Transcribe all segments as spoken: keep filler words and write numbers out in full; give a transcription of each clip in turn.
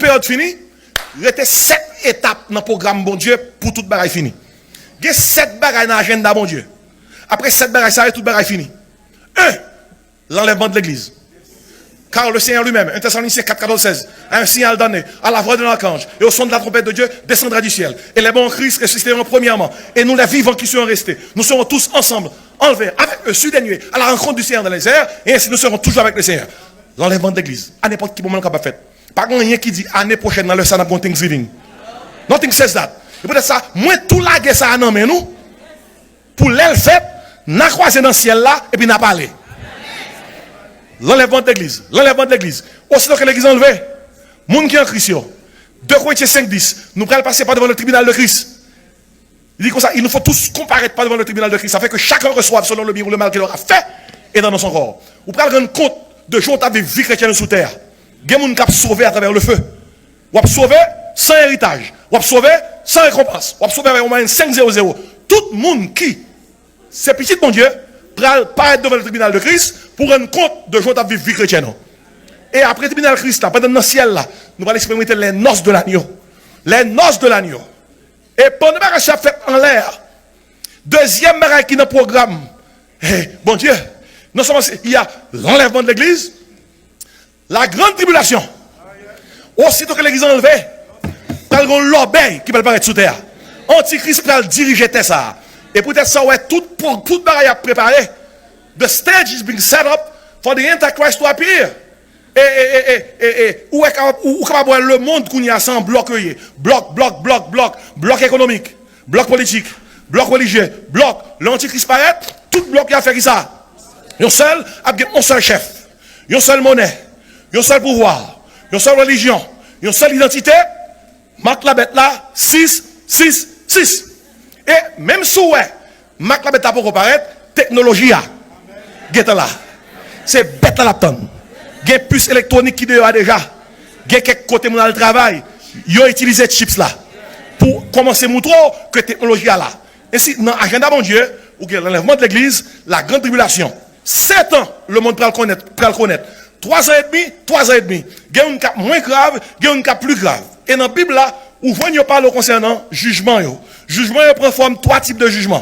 peryòd fini, rete sèt etap nan pwogram Bondye pou tout bagay fini. Gen sèt bagay nan ajanda Bondye. Apre sèt bagay sa yo, tout bagay fini. Un, l'enlèvement de l'Église. Car le Seigneur lui-même, un Thessaloniciens quatre, quatorze, seize, à un signal donné, à la voix d'un archange, et au son de la trompette de Dieu, descendra du ciel. Et les morts en Christ ressusciteront premièrement. Et nous, les vivants qui serons restés, nous serons tous ensemble enlevés avec eux sur des nuées à la rencontre du Seigneur dans les airs, et ainsi nous serons toujours avec le Seigneur. L'enlèvement de l'Église, à n'importe quel moment, capable fait. Pa gen anyen ki di ane pwochèn nan lè sa n ap gen Thanksgiving. Nothing says that. E poutèt sa, mwen tou lage sa a nan men nou. Pou lè l fèt, n a kwaze nan syèl la, epi n a pale. L'enlèvement de l'Église, l'enlèvement de l'Église. Aussitôt que l'Église est enlevée, moun ki an Kris yo. Deux Corinthiens cinq dix, nous pral pase par devant le tribunal de Christ. Il dit comme ça, il nous faut tous comparaître par devant le tribunal de Christ, afin que chacun reçoive selon le bien ou le mal qu'il aura fait et dans son corps. Ou pral rann kont de jan w t ap viv vi kretyen sou tè a. Gen moun k ap sove atravè le feu. W ap sove san eritaj. W ap sove san rekonpans. W ap sove avèk yon mwayèn senk zewo zewo. Tout moun ki se pitit Bondye pral parèt devan le tribinal de Kris pou rann kont de jan w t ap viv vi kretyen ou. E apre tribinal Kris la, pandan n nan syèl la, nou pral eksperimante les noces de l'agneau. Les noces de l'agneau. E pandan bagay sa ap fèt anlè a, dezyèm bagay ki nan pwogram, eh, Bondye, non sèlman se, il y a l'enlèvement de l'église, la grande tribulation. Aussitôt que l'église est enlevée, pral gen yon lòbèy ki pral parèt sou tè a. Antikris pral dirije tè sa a. E poutèt sa, w wè tout, pou, tout bagay ap prepare. The stage is being set up for the Antichrist to appear. E, e, e, e, e, e, ou wè kapab, ou, ou kapab wè lemonn kounye a se yon blòk yo ye. Blòk, blòk, blòk, blòk. Blòk ekonomik, blòk politik, blòk relijye, blòk. Lè antikris parèt, tout blòk yo ap fè kisa? Yon sèl, ap gen yon sèl chèf, yon sèl monè, yon sèl pouvwa, yon sèl relijyon, yon sèl idantite. Mak labèt la, sis, sis, sis. E menm si w wè mak labèt la poko parèt, teknoloji a gentan la. Se bèt la l ap tann. Gen pis elektwonik ki deyò a deja. Gen kèk kote moun al travay, yo itilize chips la pou kòmanse moutre w ke teknoloji a la. Ensi, nan ajanda Bondye, ou gen l'enlèvement de l'église, la grande tribulation. Sèt an, lemonn pral konèt, pral konèt. Twa zan edmi, twa zan edmi. Gen youn k ap mwen grav, gen youn k ap pli grav. E nan Bib la, ou jwenn yo pale w konsènan jijman yo. Jijman yo pran fòm twa tip de jijman.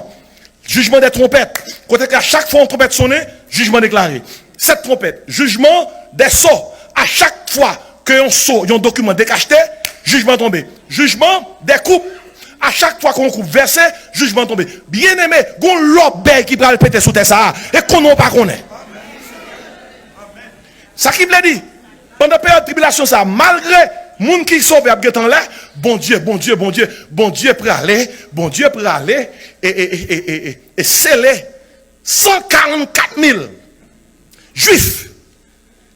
Jijman dè twonpèt, kote ke a chak fwa yon twonpèt sonnen, jijman deklare. Sèt twonpèt, jijman dè so, a chak fwa ke yon so, yon dokiman dekachte, jijman tonbe. Jijman dè koup, a chak fwa ke yon koup vèse, jijman tonbe. Byeneme, gon lòbèy ki pral pete sou tè sa a, e konnen w pa konnen. Sa ki vle di, pandan peryòd tribilasyon sa a, malgre moun ki sove ap gentan anlè, Bondye, Bondye, Bondye, Bondye prale, Bondye prale, e, e, e, e, e, e, e sele san karannkat mil Jwif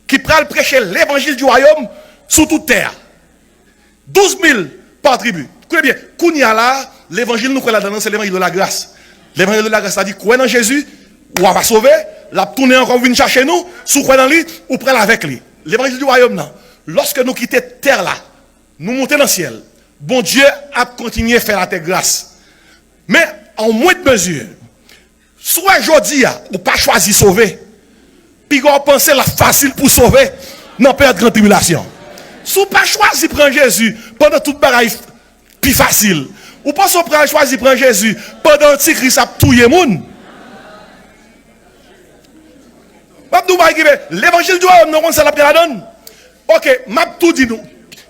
ki pral preche levanjil di wayòm sou tout tè a. Douz mil pa tribi. Koute byen, kounye a la, levanjil nou kwè ladan l lan, se levanjil de lagras. Levanjil de lagras la di, kwè nan Jezi, w a va sove, l ap tounen ankò vin chache nou, si w kwè nan li, ou pral avèk li. Levanjil di wayòm nan, lòske nou kite tè la, nou monte nan syèl, Bondye ap kontinye fè latè gras. Men, an mwent mezi, si w wè jodi a, ou pa chwazi sove, piga w panse l ap fasil pou sove nan peryòd gran tribilasyon. Si w pa chwazi pran Jezi pandan tout bagay pi fasil, ou panse w pral chwazi pran Jezi pandan antikris ap touye moun? M ap di w bagay ki vre, levanjil di wayòm nan, konn sa l ap gen ladan l. Oke, m ap tou di nou,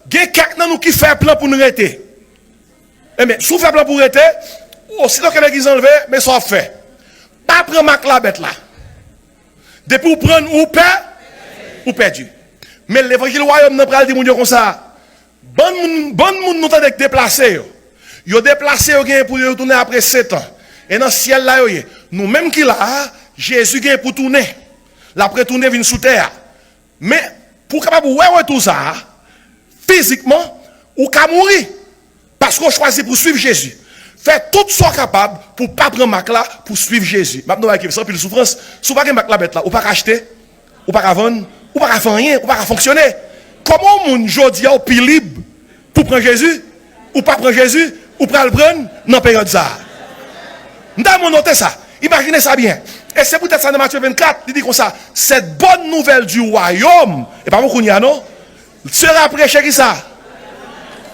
gen kèk nan nou ki fè plan pou n rete. Enben, si w fè plan pou w rete, osito ke legliz anlve, men sa w ap fè. Pa pran mak labèt la. Depi w pran l, ou pè, ou pèdi. Men levanjil wayòm nan pral di moun yo konsa, bann moun, bann moun nou tande k deplase yo, yo deplase, yo genyen pou yo retounen apre sèt an. E nan syèl la yo ye. Nou menm ki la a, Jezi genyen pou tounen. L ap retounen vin sou tè a. Men, pou w kapab wè retou sa a, fizikman, ou ka mouri. Paske w chwazi pou w swiv Jezi. Fè tout sa w kapab pou w pa pran mak la, pou w swiv Jezi. M ap di w bagay ki se anpil soufrans. Si w pa gen mak labèt la, ou pa ka achte, ou pa ka vann, ou pa ka fè anyen, ou pa ka fonksyone. Kòman yon moun jodi a w pi lib pou w pran Jezi, ou pa pran Jezi, ou pral pran l nan peryòd sa a? M ta renmen w note sa. Imajine sa byen. E se poutèt sa nan Matye vennkat, li di konsa, cette bonne nouvelle du royaume, e pa pou kounye a non, sera prêchée kisa?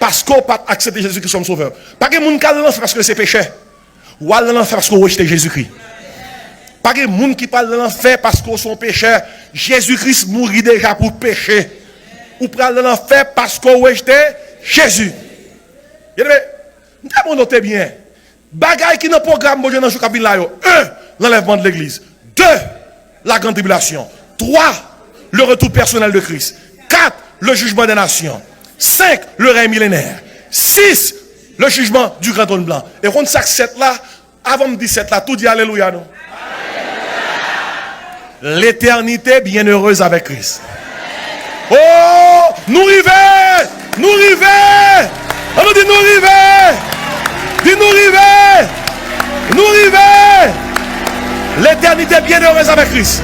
Paske w pa t aksepte Jezikri kòm Sovè. Pa gen moun k al nan lanfè paske se pechè. Ou al nan lanfè paske w rejte Jezikri. Pa gen moun ki pral nan lanfè paske w se yon pechè. Jezikri mouri deja pou peche. Ou pral nan lanfè paske w rejte Jezi. Byeneme, m ta mande w te byen. Bagay ki nan pwogram Bondye nan jou k ap vin la yo. Un, lanlèvman de legliz. Deux, la grande tribulation. Trois, le retour personnel de Christ. Quatre, le jugement des nations. Cinq, le règne millénaire. Six, le jugement du grand trône blanc. E konn sa k sèt la, avan m di sèt la, tou di alelouya non. L'éternité bienheureuse avec Christ. Oh, nou rive! Nou rive! An nou di nou rive! Di nou rive! Nou rive! L'éternité bienheureuse avec Christ.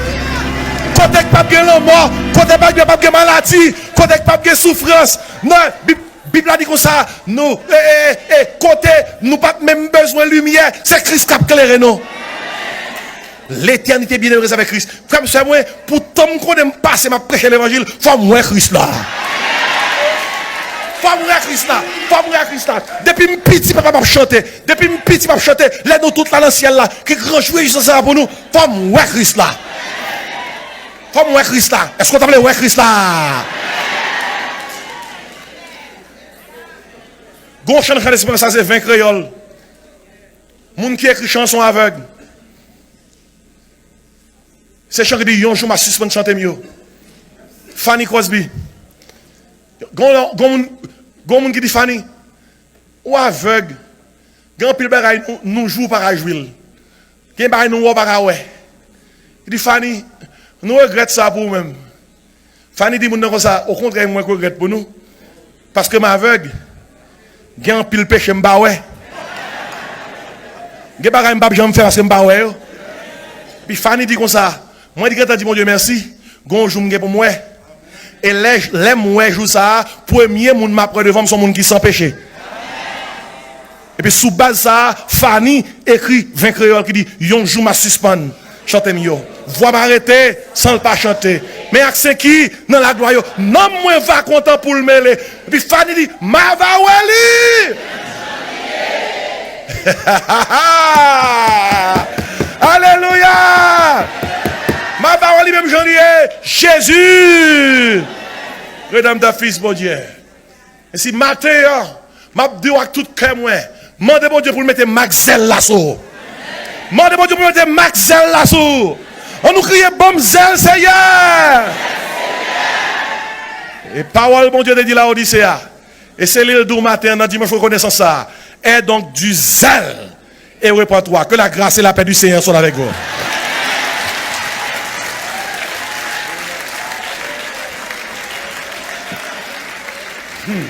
Kote k p ap gen lanmò, kote k p ap gen, p ap gen maladi, kote k p ap gen soufrans. Non, Bib, Bib la di konsa, nou, e, e, e, kote nou p ap menm bezwen limyè, se Kris k ap klere nou. L'éternité bienheureuse avec Christ. Frè m, sè mwen, pou tan m konnen m pase, m ap preche levanjil, fò m wè Kris la. Fò m wè Kris la. Fò m wè Kris la. Depi m piti, papa m ap chante. Depi m piti, m ap chante. Lè nou tout la nan syèl la, ki gran jwisans sa pou nou, fò m wè Kris la. Fò m wè Kris la. Èske w ta vle wè Kris la? Gon chan nan chan espirans sa se ven kreyòl. Moun ki ekri chan son avèg. Se chan ki di yon jou m a sispann chante m yo. Fanny Crosby. Gon, gon moun, gon moun ki di Fanny, ou avèg. Gen anpil bagay nou, nou jwi w pa ka jwi l. Gen bagay nou wè w pa ka wè. Li di Fanny, nou regrèt sa pou ou menm. Fanny di moun nan konsa, okontrè mwen regrèt pou nou. Paske m avèg, gen anpil peche m pa wè. Gen bagay m p ap janm fè paske m pa wè yo. Epi Fanny di konsa, mwen di gentan di Bondye mèsi, gon jou m gen pou m wè. E lè, lè m wè jou sa a, premye moun m ap wè devan m se yon moun ki san peche. Epi sou baz sa a, Fanny ekri ven kreyòl ki di, yon jou m a sispann chante m yo. Vwa m a rete san l pa chante. Men ak sen ki nan laglwa yo, nanm mwen va kontan pou l mele. Epi Fanny di, m a va wè li! Alelouya! M a va wè li menm jan li ye. Jezi! Redanmtè, Fis Bondye. E si maten an, m ap di w ak tout kè mwen, mande Bondye pou l mete mak zèl la sou ou. Mande Bondye pou l mete mak zèl la sou ou. An nou kriye, ban m zèl, Seyè! E pawòl Bondye te di Laodise a, e se li l di w maten an nan dimanch rekonesans sa a, aie donc du zèle et repens-toi. Que la grâce et la paix du Seigneur soient avec vous. Hmm.